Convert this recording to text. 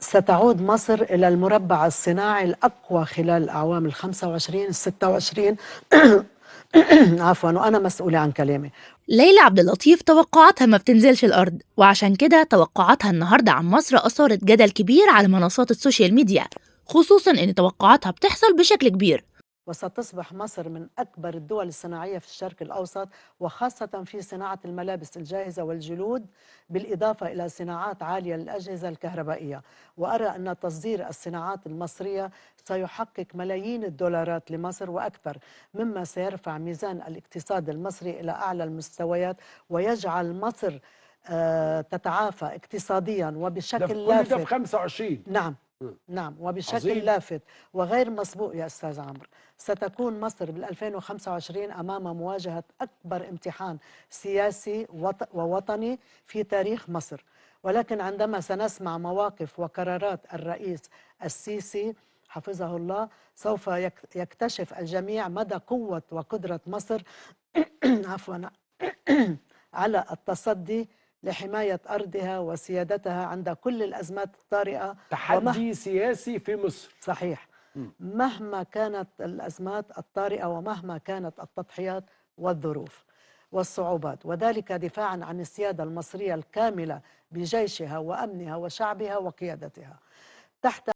ستعود مصر إلى المربع الصناعي الأقوى خلال الأعوام 25 26 عفوا، وأنا مسؤولة عن كلامي. ليلى عبد اللطيف توقعاتها ما بتنزلش الأرض، وعشان كده توقعاتها النهاردة عن مصر أثارت جدل كبير على منصات السوشيال ميديا، خصوصا إن توقعاتها بتحصل بشكل كبير. وستصبح مصر من أكبر الدول الصناعية في الشرق الأوسط، وخاصة في صناعة الملابس الجاهزة والجلود، بالإضافة إلى صناعات عالية للأجهزة الكهربائية. وأرى أن تصدير الصناعات المصرية سيحقق ملايين الدولارات لمصر وأكثر، مما سيرفع ميزان الاقتصاد المصري إلى أعلى المستويات، ويجعل مصر تتعافى اقتصاديا وبشكل كل لافت. ده في 25. نعم نعم، وبشكل عظيم. لافت وغير مسبوق يا أستاذ عمرو. ستكون مصر بال2025 أمام مواجهة أكبر امتحان سياسي ووطني في تاريخ مصر، ولكن عندما سنسمع مواقف وقرارات الرئيس السيسي حفظه الله، سوف يكتشف الجميع مدى قوة وقدرة مصر عفوا على التصدي لحماية أرضها وسيادتها عند كل الأزمات الطارئة. تحدي سياسي في مصر. صحيح. مهما كانت الأزمات الطارئة ومهما كانت التضحيات والظروف والصعوبات، وذلك دفاعا عن السيادة المصرية الكاملة بجيشها وأمنها وشعبها وقيادتها تحت